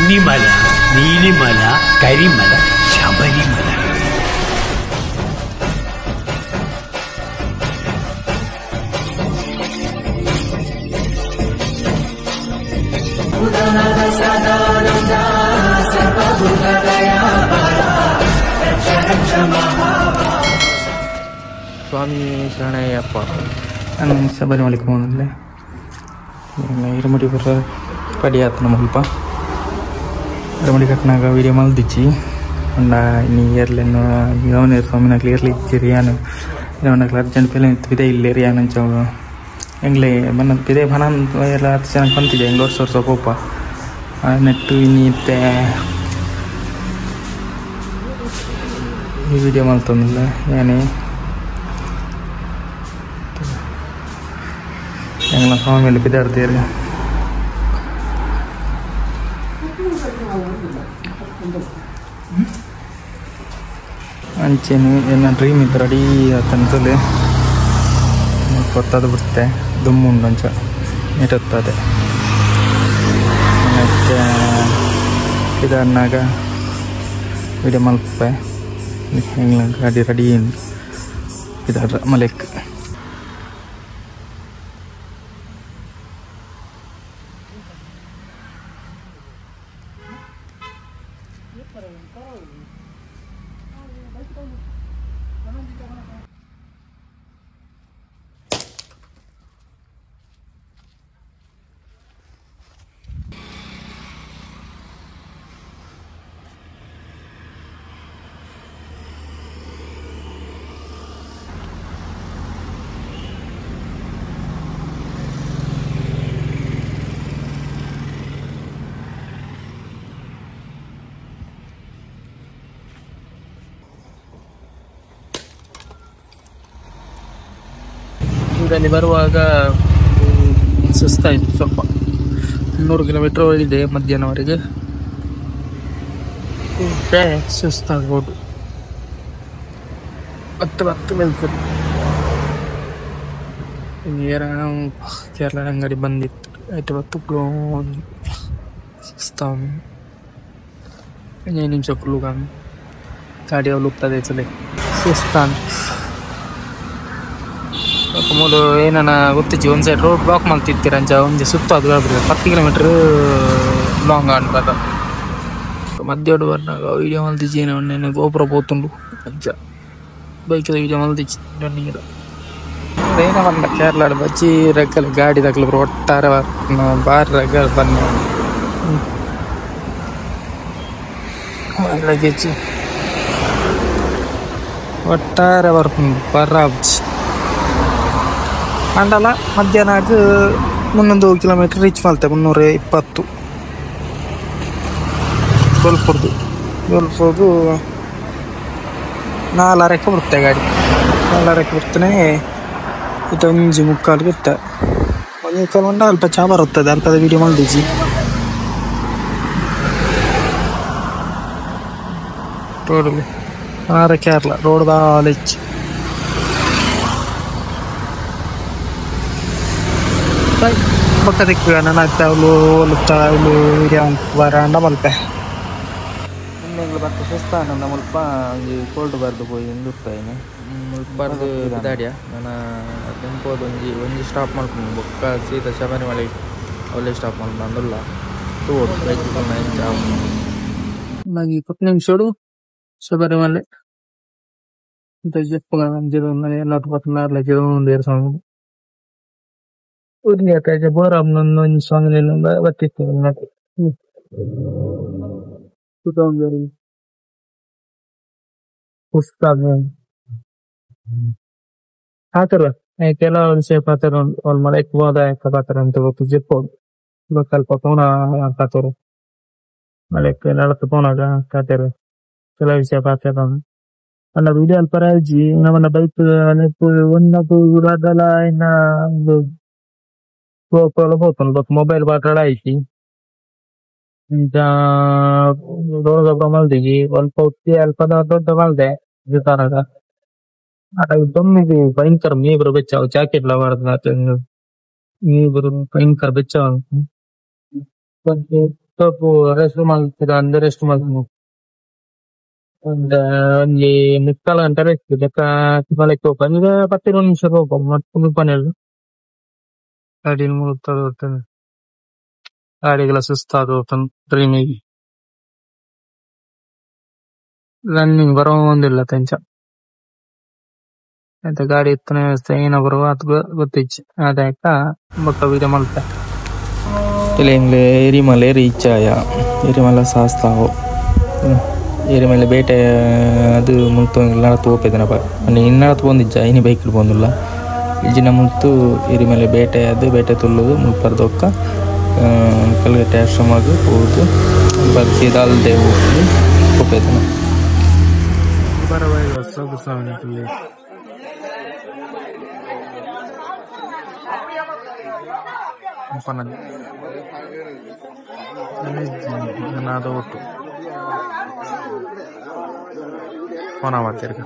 Kannimala, Neelimala, Karimala, Sabarimala. Swami Sharanayappa. ನಾನು ಶಬರಿಮಲೆಗೆ ಹೋಗಲೇ ಇರುಮುಡಿ ಬರ ಪಡಿಯಾತನ ಮುಲ್ಪ ಇರುಮುಡಿ ಕಟ್ಟನಾಗ ವೀಡಿಯೋ ಮಲ್ದಿಚ್ಚಿ ಉಂಡ ಇನಿ ಏರ್ಲೆನ್ ಗವನೇರ್ ಸ್ವಾಮಿನಕ್ಲು ಏರ್ಲಿ ಇಚ್ಚಿರಿ ಯಾನು ಇವನಕ್ಲು ಅರ್ಜೆಂಟ್ ಪೇಲೆ ಪಿದೆ ಇಲ್ಲೇರಿ ಯಾನು ಅಂಚ ಎಂಗ್ಲೆ ಬನ್ನ ಪಿದೆ ಬನ ಎಲ್ಲ ಹತ್ತು ಜನಕ್ಕೆ ಬಂತಿದ್ದೆ ಎಂಗ್ಲ ವರ್ಷ ವರ್ಷ ಪೋಪ ನೆಟ್ಟು ಇನಿ ಇತ್ತೆ ಈ ವಿಡಿಯೋ ಮಲ್ತೊಂದಿಲ್ಲ ಯಾನೇ ಎಂಗ್ಲ ಸ್ವಾಮಿಯಲ್ಲಿ ಪಿದಾಡ್ತೀರಿ. ಅಂಚೆನೆ ಎನ್ನ ಡ್ರೀಮ್ ಇತ್ತು ರೆಡಿ ಆತಂತಲೆ ಕೊತ್ತದು ಬಿಡ್ತೆ ದುಮ್ಮು ಉಂಡು ಅಂಚ ನೀಟತ್ತದೆ ಮತ್ತೆ ಇದಾದಾಗ ವಿಡಿಯೋ ಮಲ್ಪೆ ಎಂಗ್ಲ ಗಾಡಿ ರೆಡಿ ಇದಾಡ್ರ ಮಲೆಕ್. ಊರಲ್ಲಿ ಬರುವಾಗ ಸುಸ್ತಾಯಿತು ಸ್ವಲ್ಪ. 300 ಕಿಲೋಮೀಟ್ರ್ ಇದೆ ಮಧ್ಯಾಹ್ನವರೆಗೆ ಸುಸ್ತಾಗ್ಬೋದು. ಹತ್ತು ಹತ್ತು ಬೆಲ್ಸರಿ ಕೇರಳ ಅಂಗಡಿ ಬಂದಿತ್ತು ಆಯ್ತು ಬತ್ತು ಸುಸ್ತಾವ ನಿಮಿಷ ಗಾಡಿ ಅವ್ರು ಚಲೆ ಸುಸ್ತಾನ ಮೂಲು ಏನನ ಗೊತ್ತಿಜ್ಜಿ ಒಂದು side road block ಮಲ್ತಿತ್ತೀರ ಅಂಚ ಒಂಜಿ ಸುತ್ತ ಅದು 10 ಕಿಲೋಮೀಟ್ರ್ ಲಾಂಗ್ ಆಂಡ್ ಮಧ್ಯಾಹ್ನ ಬರ್ನಾಗ ವೀಡಿಯೋ ಮಲ್ತಿಜ್ಜಿ ಏನೋ ಗೋಪುರ ಪೋತುಂಡು ಅಂಚ ಬೈಕದ ವೀಡಿಯೋ ಮಲ್ತಿಜ್ಜಿ ರನ್ನಿಂಗ್ ಏನ ಬಂದ ಕೇರಳ ಬಜ್ಜಿ ರಗ್ಗಲ್ ಗಾಡಿ ತಗಲು ಒಟ್ಟಾರೆ ಬಾರಿ ರಗ್ಗಲ್ ಬನ್ನಿ ಲಗೇಜ್ ಒಟ್ಟಾರೆ ಬರ್ಪುಂಡು ಬರಾಬ್ಜಿ ಅಂಡಲ ಮಧ್ಯಾಹ್ನ ಅದು 300 ಕಿಲೋಮೀಟರ್ ರೀಚ್ ಮಲ್ತೆ 320 ಗೋಲ್ಪುರ್ದು ಗೋಲ್ಪುರ್ದು 4:30ಕ್ಕೆ ಬರುತ್ತೆ ಗಾಡಿ. 4:30ಕ್ಕೆ ಬರ್ತಾನೆ ಇದು 1:45 ಬರುತ್ತೆ. 1:45 ಉಂಡ ಅಲ್ಪ ಚಾ ಬರುತ್ತದೆ ಅಲ್ಪದ ವೀಡಿಯೋ ಮಲ್ದಿಜ್ಜಿ. ರೋಡಲ್ಲಿ ಆರೆ ಕೇರಳ ರೋಡ್ ದಾಲಿಚ್ಚಿ ಬೊಕ್ಕ ತಿಕ್ಕುವೆ ನನ್ನ ಅವಳು ಅವಳು ವೀಡಿಯೋ ಬರಾಂಡ ಮಲ್ಪೆ ಎಂಗ್ಲ ಬತ್ತ ಸುಸ್ತಾನಂದ ಮುಲ್ಪ ಒಂಜಿ ಕೋಲ್ಡ್ ಬರ್ದು ಪೋಯಿ ಉಂದುತ್ತಾಯಿನಿ ಮುಲ್ಪ ಬರ್ದು ಪಿದಾಡ್ಯ ನನ್ನ ಟೆಂಪೋದ ಒಂಜಿ ಒಂಜಿ ಸ್ಟಾಪ್ ಮಲ್ಪುಂಡು ಬೊಕ್ಕ ಸೀದಾ ಶಬರಿಮಲೆ ಅವಲೇ ಸ್ಟಾಪ್ ಮಲ್ಪುಂಡು ಅಂದುಲ್ಲ ತೂವೊಡು ಬೈಕ್ ಎಂಚ ನಂಗೆ 20 ನಿಮಿಷಡು ಶಬರಿಮಲೆ ಕೆಲವು ವಿಷಯ ಪಾತ್ರ ಮಳೆಕ್ ಹೋದ ಪಾತ್ರ ಅಂತ ಜೆಪ್ಪೋದು ಅಲ್ಪ ಪೋನ ಕಾತರು ಮಳೆಕ್ ನಡತು ಪೋನಾಗ ಕಾತರು ಕೆಲವು ವಿಷಯ ಪಾತ್ರ ಅಲ್ಲ ವಿಡಿಯೋ ಅಲ್ಪ ರಾಜಿ ನಮ್ಮನ್ನ ಬೈಕ್ ಒಂದಲ್ಲ ಇನ್ನ ಪೋತುಂಡು ಮೊಬೈಲ್ ಪಾತ್ರ ಆಯ್ತಿ ಇಂಚ ದೊಡ್ಡ ಮಲ್ದಿಜಿ ಅಲ್ಪ ಉತ್ತಿ ಅಲ್ಪ ದೊಡ್ಡ ಮಲ್ದೆ ಜುತಾನಾಗ ದೊಮ್ಮಿಗೆ ಭಯಂಕರ ಮೀ ಬರೋ ಬೆಚ್ಚಾವು ಜಾಕೆಟ್ ಲವಾರ್ದ ಮೀ ಬರೋ ಭಯಂಕರ ಬೆಚ್ಚಾವು. ರೆಸ್ಟ್ ಮಲ್ತದ ಅಂದ್ ರೆಸ್ಟ್ ಮಲ್ತು ಒಂಜಿ ಮುಕ್ಕಾಲ್ ಗಂಟೆ ರೆಸ್ಟ್ ಬೊಕ್ಕ ಮಲಕ್ಕೆ ಪೋಪ ಈಗ 10 ನಿಮಿಷ ಪೋಪ ಮಸ್ತ್ ಮುಲ್ಪನೆಲ್ ಗಾಡಿನ್ ಮುಲ್ತ ತೋತುಂಡು ಗಾಡಿಗ್ಲ ಸುಸ್ತಾದ್ ಪೋತುಂಡು ಡ್ರೀಮಿಗ್ ರನ್ನಿಂಗ್ ಬರೊಂದಿಲ್ಲ ತಂಚ ಐತ ಗಾಡಿ ಇತ್ತುನ ವ್ಯವಸ್ಥೆ ಏನ ಬರುವ ಅತ್ ಗೊತ್ತಿಜ್ಜಿ ಅದಾಯ್ತ ಬೊಕ್ಕ ವೀಡಿಯೋ ಮಲ್ತೆ ಎಂಗ್ಲೆ ಎರಿಮಲೆ ರೀಚ್ ಆಯ ಎರಿಮಲೆ ಸಾಸ್ತಾವು ಎರಿಮಲೆ ಬೇಟೆ ಅದು ಮುಲ್ತು ನಡತು ಪೋಪೆದನಪ ಇನ್ನು ಪೋಂದಿಜ್ಜ ಇನಿ ಬೈಕ್ ಪೋಂದುಲ್ಲ ಇಜ್ಜಿನ ಮುಲ್ತು ಎರಿಮಲೆ ಬೇಟೆ ಅದು ಬೇಟೆ ತುಲ್ಲುದು ಮುಲ್ಪರ್ದೊಕ್ಕ ಕಲ್ಗಟ್ಟೆ ಆಶ್ರಮಗ್ ಪೋದು ಸೀದಾ ಅಲ್ದೆ ಹೋಗಿ ಪೋಪೆದನ ನಾದ ಒಟ್ಟು ಫೋನ್ ಆವತ್ತಿರ್ಗ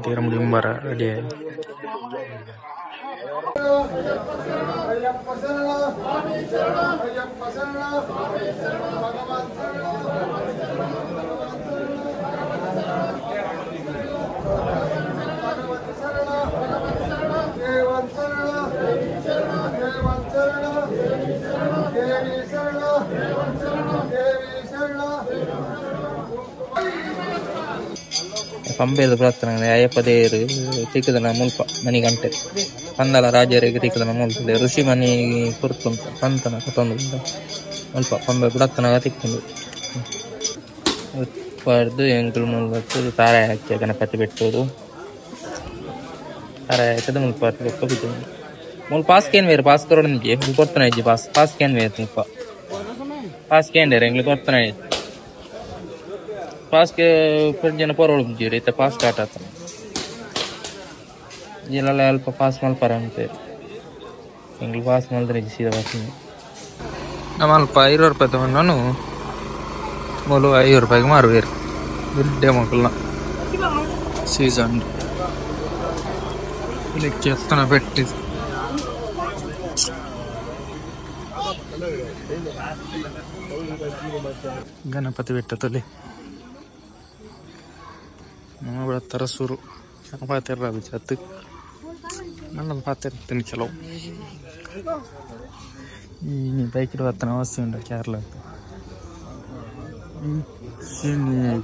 ತೀರ ಮುಡಿಂಬರ ರೆಡಿ ಆಗಿ ಪಂಪೆದ ಪ್ರಾರ್ಥನೆ ಅಯ್ಯಪ್ಪ ದೇವರು ತಿಕ್ಕದನ ಮುಲ್ಪ ಮಣಿಗಂಟೆ ಪಂದಲ ರಾಜರಿಗೆ ತಿಕ್ಕದನ ಮುಲ್ಪ ಋಷಿ ಮನಿ ಕುರ್ತುಂಟು ಪಂತನ ಕೊತ್ತೊಂದು ಮುಲ್ಪ ಪಂಬೆ ಬುಡತ್ತನಾಗ ತಿಕ್ಕುಂಡು ಉತ್ಪಾರ್ದು ಎಂಕುಲು ಮುಲ್ಪ ತಾರಾಯ ಹಾಕಿ ಗಣಪತಿ ಬೆಟ್ಟೋದು ತಾರಾಯ ಹಾಕದ ಮುಲ್ಪ ಬೊಕ್ಕ ಬಿದ್ದು ಮುಲ್ಪ ಪಾಸ್ ಕೇನ್ ವೇರು ಪಾಸ್ ಕೊರೊಂದಿಜ್ಜಿ ಮುಲ್ಪ ಕೊರ್ತನ ಇಜ್ಜಿ ಪಾಸ್ ಪಾಸ್ ಕೇನ್ ವೇರು ಮುಲ್ಪ ಪಾಸ್ ಕೇಂಡೇರು ಎಂಗ್ಲು ಕೊರ್ತನ ಇಜ್ಜಿ ಪಾಸ್ಗೆ ಜನ ಪೊರೊಳು ಜೀರಿ ಇತ್ತೆ ಪಾಸ್ ಸ್ಟಾರ್ಟ್ ಆತನ ಜಿಲ್ಲಲ್ಲ ಅಲ್ಪ ಪಾಸ್ ಮಲ್ಪರ ಅಂತೆ ಎಂಗ್ಲು ಪಾಸ್ ಮಲ್ದ್ರೆ ಸೀದಾ ಪಾಸ್ ನಮ್ಮ ಅಲ್ಪ 5 ರೂಪಾಯಿ ತಗೊಂಡು ಮೂಲು 5 ರೂಪಾಯಿಗೆ ಮಾರುವೇರು ದುಡ್ಡೆ ಮಕ್ಕಳನ್ನ ಸೀಸನ್ ಎತ್ತನ ಬೆಟ್ಟಿ ಗಣಪತಿ ಬೆಟ್ಟದಲ್ಲಿ ನಮ್ಮ ತರಸೂರು ಪಾತಿರ ಅದು ನನ್ನ ಪಾತಿರ್ತೀನಿ ಕೆಲವು ಈ ಬೈಕ್ ಬರ್ತನ ಅವಸ್ಥೆ ಉಂಟು ಕೇರಳ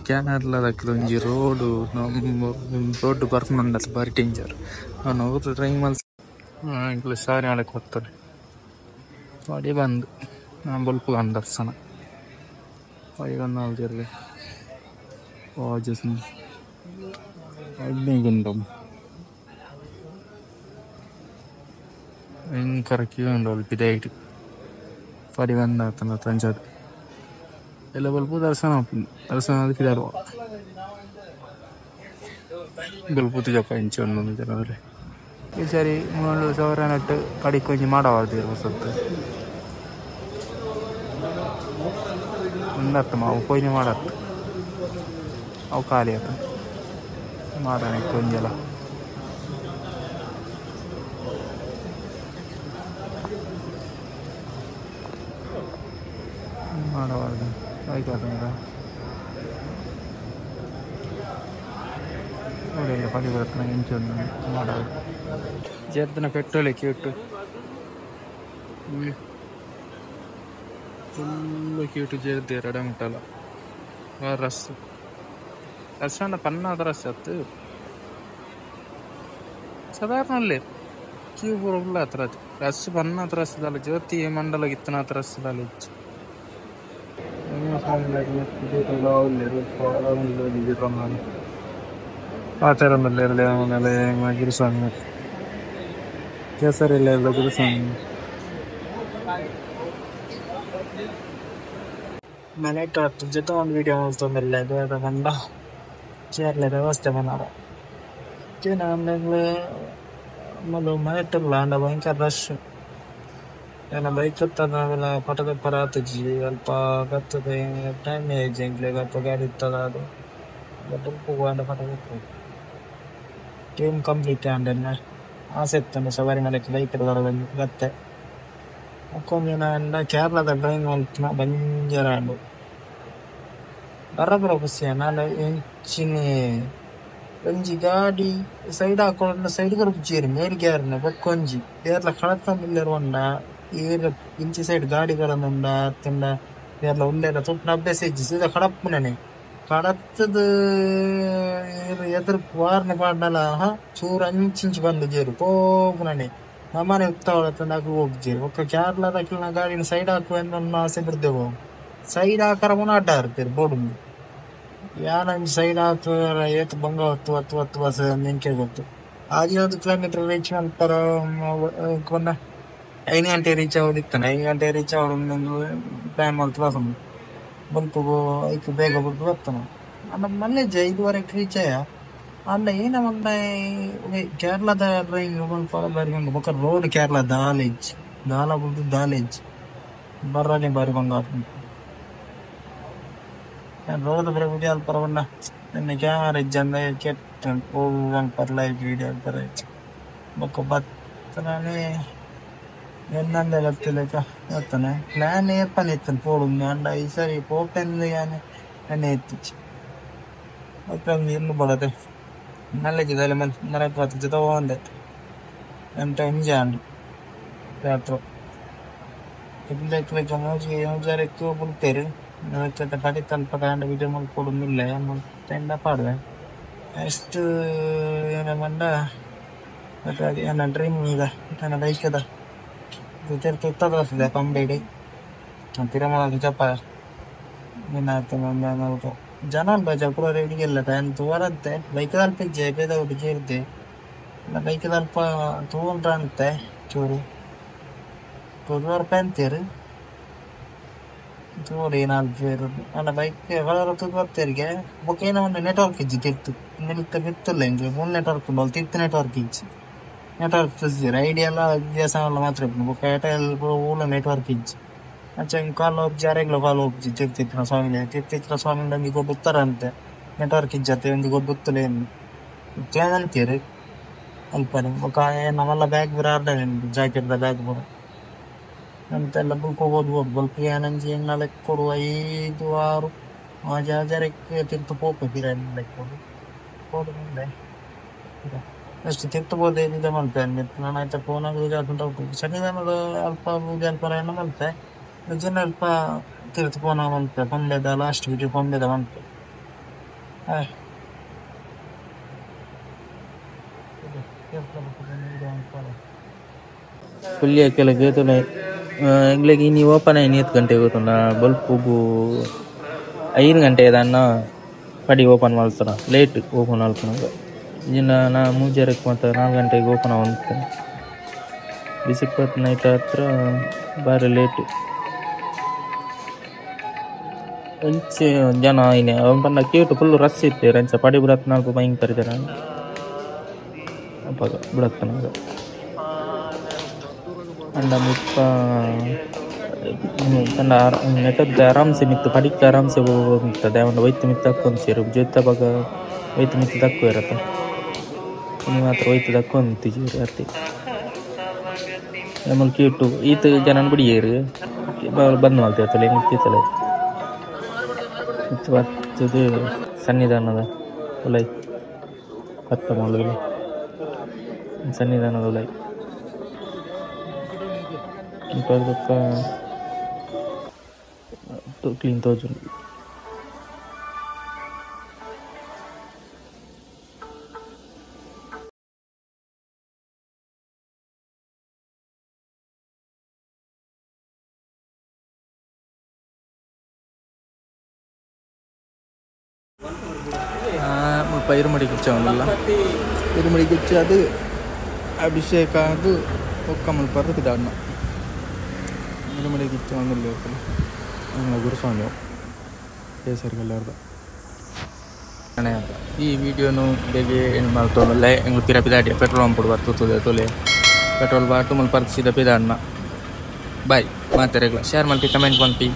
ಕೇರಳದಕ್ಕೆ ಒಂಜಿ ರೋಡು ನಮ್ಮ ರೋಡ್ ಬರ್ಪುಂಡ ಬಾರಿ ಡೇಂಜರ್ ಅವನು ಊರು ಡ್ರೈವಿಂಗ್ ಮಲ್ಸ್ ಇಂಗ್ಲೀಷ್ ಸಾರಿ ಆಡಕ್ಕೆ ಹೋಗ್ತಾರೆ ಬಾಡಿ ಬಂದು ನಾನು ಬೊಲ್ಪು ದರ್ಶನ ಬಾಡಿ ಬಂದು ಆಲ್ದಿರ್ಲಿ ಓಜಸ್ ಅಗ್ನಿಗುಂಡಂ ಭಯಂಕರ ಕ್ಯೂ ಉಂಡು ಅಲ್ಪ ಇದಾಯಿಟ್ ಪಡಿ ಬಂದಾತನ ತಂಜಾದ ಎಲ್ಲ ಬೊಲ್ಪು ದರ್ಶನ ದರ್ಶನ ಅದಕ್ಕೆ ಪಿದಾಡುವ ಬೊಲ್ಪು ತುಜಪ್ಪ ಇಂಚೆ ಒಂದೊಂದು ಜನರಲ್ಲಿ ಈ ಸರಿ 3,000 ನೆಟ್ಟು ಪಡಿಕೊಂಜಿ ಮಾಡವಾರ್ದು ಹೊಸತ್ತು ಒಂದತ್ತು ಮಾವು ಕೊಯ್ನಿ ಮಾಡತ್ತು ಅವು ಖಾಲಿ ಆತು ಮಾಡೋಣ ಕೊಂಜಲ ಮಾಡಬಾರ್ದು ಆಯ್ತು ನೋಡಿಲ್ಲ ಪಡಿ ಬರುತ್ತೆ ಇಂಚು ಮಾಡೋದು ಜರ್ದನ ಪೆಟ್ರೋಲ್ cute full cute ಜರ್ದಿ ಎರಡು ಮುಟ್ಟಲ್ಲ ರಸ್ ರಸ್ ಅಂಡ ಪನ್ನಾದ ರಸ್ ಅತ್ತು ಸಾಧಾರಣ ಅಲ್ಲೇ ಕ್ಯೂ ಪೂರ ಉಲ್ಲ ಹತ್ರ ರಸ್ ಪನ್ನಾದ ರಸ್ದಲ್ಲ ಜ್ಯೋತಿ ಮಂಡಲ ಗಿತ್ತನಾಥ ರಸ್ದಲ್ಲ ಹೆಚ್ಚು ಗುರುಸ್ವಾಮಿ ಕೇಸರಿ ಇಲ್ಲ ಗುರುಸ್ವಾಮಿ ಮನೆ ಜೊತೆ ಒಂದು ವಿಡಿಯೋ ಮಲ್ತೊಂದಿಲ್ಲ ಇದು ಕಂಡ ಕೇರಳ ವ್ಯವಸ್ಥೆ ಮನಾರ ಮೊದಲು ಮನೆಟ್ಟಿಲ್ಲ ಅಂಡ ಭಯಂಕರ ರಶ್ ಏನ ಬೈಕ್ ಇತ್ತದ ಪಟದ ಪರ ಆತುಜಿ ಅಲ್ಪ ಬರ್ತದೆ ಟೈಮ್ ಏಜ್ ಎಂಕ್ಲೆಗ್ ಅಲ್ಪ ಗಾಡಿ ಇತ್ತದ ಅದು ಅಂಡ ಪಟ ಟೀಮ್ ಕಂಪ್ಲೀಟ್ ಆಂಡ್ ಆಸೆ ಇತ್ತಂಡ ಶಬರಿಮಲೆಕ್ ಬೈಕ್ ಬತ್ತೆ ಒಕ್ಕೊಂಜಿ ಕೇರಳದ ಡ್ರೈವಿಂಗ್ ಮಲ್ಪುನ ಬಂಜಾರ ಬರಬರ ಖುಷಿ ಆಂಡ ಎಂಚಿನೆ ಒಂಜಿ ಗಾಡಿ ಸೈಡ್ ಹಾಕೊಂಡು ಸೈಡ್ ಕೊರ್ಪುಜೆರ್ ಮೇಲ್ ಗೇರ್ನ ಬೊಕ್ಕೊಂಜಿ ಏರ್ಲ ಕಳತ್ತೊಂದುಲ್ಲೆರ್ ಪಂಡ ಏರ್ ಇಂಚಿ ಸೈಡ್ ಗಾಡಿ ಬರೊಂದುಂಡ ಅತ್ತುಂಡ ಏರ್ಲ ಉಲ್ಲೆರ ತೂಪುನ ಅಭ್ಯಾಸ ಇಜ್ಜಿ ಸೀದಾ ಕಡಪುನನೆ ಕಡತ್ತದು ಎದುರು ವಾರ್ನ ಪಾಡ್ಂಡಲ ಚೂರು ಅಂಚಿಂಚಿ ಬಂದುಜೆರ್ ಪೋಪುನನೆ ನಮನೆ ಉತ್ತಾವಳ ಅಕುಲು ಹೋಗ್ಜೆರ್ ಬೊಕ್ಕ ಕೇರಳದಕ್ಲೆನ ಗಾಡಿನ ಸೈಡ್ ಹಾಕುವೆ ಆಸೆ ಬಿಡ್ದೆವು ಸೈಡ್ ಹಾಕರ ಪೂನ ಅಡ್ಡ ಇರ್ಪೆರ್ ಬೋಡುಂದು ಯಾನ್ ಸೈಡ್ ಹಾಕುವೆರ ಏತ್ ಬಂಗ ಒತ್ತು ಒತ್ತು ಒತ್ತು ಬಸ್ ಎಂಕೆ ಗೊತ್ತು 15 ಕಿಲೋಮೀಟರ್ ರೀಚ್ ಮಲ್ಪರ ಪಂಡ 5 ಗಂಟೆ ರೀಚ್ ಆವೊಡಿತ್ತುಂಡು 5 ಗಂಟೆ ರೀಚ್ ಆವೊಡು ಪ್ಲಾನ್ ಮಲ್ತ್ ಬತ್ತುಂಡು ಬೊಲ್ಪುಗು ಐಕ್ ಬೇಗ ಬುಡ್ದು ಬತ್ತುಂಡು ಆಂಡ ಮಲ್ಲೆಜ್ಜ 5:30 ರೀಚ್ ಆಯ ಆಂಡ ಏನ ಪಂಡ ಕೇರಳದ ಡ್ರೈವಿಂಗ್ ಮಲ್ಪರ ಬಾರಿ ಬಂಗ ಬೊಕ್ಕ ರೋಡ್ ಕೇರಳ ದಾಲ ಇಜ್ಜಿ ದಾಲ ಬುಡ್ದು ದಾಲ ಇಜ್ಜಿ ಬರ್ರನೆ ಬಾರಿ ಬಂಗ ಆಪುಂಡು ರೋಡ್ ಪೂರ ವಿಡಿಯೋ ಮಲ್ಪರ ಪಂಡ ಎನ್ನ ಕ್ಯಾಮರಾ ಇಜ್ಜಂದೆ ಕೆಟ್ಟ ಪೋವು ಮಲ್ಪರ ಲೈವ್ ವಿಡಿಯೋ ಮಲ್ಪರ ಇಜ್ಜಿ ಬೊಕ್ಕ ಬತ್ತನನೆ ಎನ್ನಂದೆ ಬತ್ತಿಲೆಕ ಬತ್ತನೆ ಪ್ಲಾನ್ ಏಪನೆ ಇತ್ತುಂಡು ಪೋಡುಂದು ಆಂಡ ಈ ಸರಿ ಪೋಪೆಂದ್ ಯಾನ್ ಎನ್ನ ಇತ್ತಿಜಿ ಬೊಕ್ಕ ಒಂಜಿ ಇಲ್ಲ್ ಬೋಡತೆ ನಲ್ಲೆಜ್ಜಿ ದಾಲ ನರಕ್ ಬತ್ತಿಜ್ಜಿ ತೋಂದೆ ಎಂಟ ಒಂಜಿ ಆಂಡ್ ರಾತ್ರೆ ಇಲ್ಲಕ್ಲೆಗ್ ಮೂಜಿ ಮೂಜರೆಕ್ ಬುಲ್ಪೆರ್ ನರಕ್ ಕಡಿತ ಅಲ್ಪ ಆಂಡ ವಿಡಿಯೋ ಮಲ್ಪೊಡುಂದುಲ್ಲೆ ಮಲ್ತೆಂಡ ಪಾಡ್ವೆ ನೆಕ್ಸ್ಟ್ ಏನ ಪಂಡ ಎನ್ನ ಡ್ರೀಮ್ ದ ಎನ್ನ ಬೈಕ್ ದ ತಿರ್ತ್ ಉತ್ತದ ಬರ್ತದೆ ಪಂಬೇಡ್ ತಿರುಮಲ ಜಪ ಜನ ಉಂಡು ಪೂರ ರೆಡಿ ಇಲ್ಲ ಯಾನ್ ತೂವರಂತೆ ಬೈಕ್ ಅಲ್ಪ ಇಜ್ಜೆ ಬೇದ ಸೇರ್ದೆ ಬೈಕ್ ಅಲ್ಪ ತೂವೊಂಡ್ರ ಅಂತೆ ಚೂರು ತೂದು ಅಂತೀರ್ ತೂವೊಡು ಏನಾಲ್ಪೆರ್ ಆಂಡ ಬೈಕ್ ಕಲರ್ ತೂದು ಬತ್ತೆರ್ಗೆ ಬೊಕ ಏನ ಒಂದು ನೆಟ್ವರ್ಕ್ ಇಜ್ಜಿ ತಿರ್ತ್ ಮಿಲ್ತ ಮಿತ್ತುಲ್ಲ ಎಂಕ್ಲೆ ಫುಲ್ ನೆಟ್ವರ್ಕ್ ಉಂಡು ಅಲ್ ತಿರ್ತ್ ನೆಟ್ವರ್ಕ್ ಇಜ್ಜಿ ನೆಟ್ವರ್ಕ್ ತೂಜೆರ್ ಐಡಿಯಾ ಲ ಬಿಎಸ್ಎನ್ಎಲ್ ಮಾತ್ರ ಇಪ್ಪುಂಡು ಬೊಕ ಏರ್ಟೆಲ್ ಪೂರ ಓಲ ನೆಟ್ವರ್ಕ್ ಇಜ್ಜಿ ಅಂಚ ಎಂಕ್ ಕಾಲ್ ಆಪುಜಿ ಅರೆಗ್ಲ ಕಾಲ್ ಆಪುಜಿ ತಿರ್ತ್ ಇತ್ತಿನ ಸ್ವಾಮಿಲೆ ತಿರ್ತ್ ಇತ್ತಿನ ಸ್ವಾಮಿಡ ಒಂಜಿ ಗೊಬ್ಬು ಉತ್ತರಂತೆ ನೆಟ್ವರ್ಕ್ ಇಜ್ಜತೆ ಒಂಜಿ ಗೊಬ್ಬು ಉತ್ತಲೆ ಇತ್ತೆ ಅಂತೀರ್ ಅಲ್ಪನೆ ಬೊಕ ಎನ್ನ ಮಲ್ಲ ಬ್ಯಾಗ್ ಪೂರ ಅರ್ಡನೆ ಉಂಡು ಜಾಕೆಟ್ ದ ಬ್ಯಾಗ್ ಪೂರ ಅಂತೆಲ್ಲ ಬೊಲ್ಪು ಪೋದು ಬೊಲ್ಪು ಯಾನೊಂಜಿ ಎನ್ನ ಲೆಕ್ಕೊಡು 5 6 6 ತಿರ್ತ್ ಪೋಪೆ ಪಿರ ಲೆಕ್ಕೊಡು ಪೋದು ಮುಂದೆ ನೆಕ್ಸ್ಟ್ ತಿರ್ತ್ ಪೋದು ಇದ ಮಲ್ಪೆ ನನ ಐತ ಪೋನಾಗ ಸನ್ನಿಧಾನದ ಅಲ್ಪ ಪೂಜೆ ಅಲ್ಪ ಎನ್ನ ಮಲ್ಪೆ ನಿಜನ ಅಲ್ಪ ತಿರ್ತ್ ಪೋನ ಮಲ್ಪೆ ಪಂಬೆದ ಲಾಸ್ಟ್ ವಿಡಿಯೋ ಪಂಬೆದ ಮಲ್ಪೆ ಪುಲ್ಯ ಕೆಲಗೆ ತುಲೆ ಎಂಗ್ಲೆಗ್ ಇನಿ ಓಪನ್ ಆಯಿನಿ ಏತ್ ಗಂಟೆ ಗೊತ್ತುಂಡ ಬೊಲ್ಪುಗು 5 ಗಂಟೆ ದಾನ್ನ ಪಡಿ ಓಪನ್ ಮಲ್ತುನ ಲೇಟ್ ಓಪನ್ ಮಲ್ಪುನಗ ಇಜಿಂಡ ನಾ 3:30 ಮಾತ 4 ಗಂಟೆಗೆ ಓಪನ್ ಆವೊಂದಿತ್ತುಂಡು ಬಿಸಿಕ್ ಪತ್ತ್ನ ಐತ ಹತ್ರ ಬಾರಿ ಲೇಟ್ ಒಂಚೆ ಜನ ಆಯಿನಿ ಅವು ಪಂಡ ಕ್ಯೂಟ್ ಫುಲ್ ರಶ್ ಇತ್ತೆರ್ ಅಂಚ ಪಡಿ ಬುಡತ್ನಲ್ಪ ಭಯಂಕರ ಜನ ಅಪಗ ಬುಡತ್ನಗ ಅಂಡ ಮುಲ್ಪ ಪಂಡ ನೆಟದ ಆರಾಮ್ಸೆ ಮಿತ್ತ್ ಪಡಿಕ್ ಆರಾಮ್ಸೆ ಮಿತ್ತದ ಅವಂಡ ಒಯ್ತು ಮಿತ್ತ್ ದಕ್ಕೊಂದಿಜೆರ್ ಜೊತೆ ಬಗ ಒಯ್ತು ಮಿತ್ತ್ ದಕ್ಕುವೆರತ ಇನಿ ಮಾತ್ರ ಒಯ್ತು ದಕ್ಕೊಂದಿಜ್ಜೆರ್ ಅತೆ ನಮಲ್ ಕ್ಯೂಟ್ ಈತ್ ಜನನ್ ಬುಡಿಯೆರ್ ಬಂದ್ ಮಲ್ತೆರ್ ಮಿತ್ತ್ ಮಿತ್ತ್ ಬತ್ತುದು ಸನ್ನಿಧಾನದ ಉಲೈ ಪತ್ತ ಮಲ್ಲು ಸನ್ನಿಧಾನದ ಉಲೈ ಬೊಕ್ಕ ಕ್ಲೀನ್ ತೋಜುಂಡು. ಮುಲ್ಪ ಇರುಮಡಿ ಕಿಚ್ಚ ಉಂಡಲ್ಲ ಇರುಮಡಿ ಕಿಚ್ಚ ಅದು ಅಭಿಷೇಕ ಅದು ಬೊಕ್ಕ ಮುಲ್ಪ ಪಿದಾಡ್ನ ಇರುಮಡಿ ಕಿಚ್ಚ ಉಂದುಲ್ಲ ಗುರುಸ್ವಾಮಿ ಕೇಸರಿ ಕಲರ್ದ ಈ ವಿಡಿಯೋನು ಬೇಗ ಏನು ಮಲ್ತೊಂದುಲ್ಲೆ ಎಂಕ್ಲು ಪಿರ ಪಿದಾಡಿಯ ಪೆಟ್ರೋಲ್ ಪಂಪ್ ಬರ್ತದೆ ತೊಲೆ ಪೆಟ್ರೋಲ್ ಬಾಟು ಮುಲ್ಪ ಸೀದಾ ಪಿದಾಡ್ನ ಬಾಯ್ ಮಾತೆರೆಗ್ಲ ಶೇರ್ ಮಲ್ಪಿ ಕಮೆಂಟ್ ಮಲ್ಪಿ.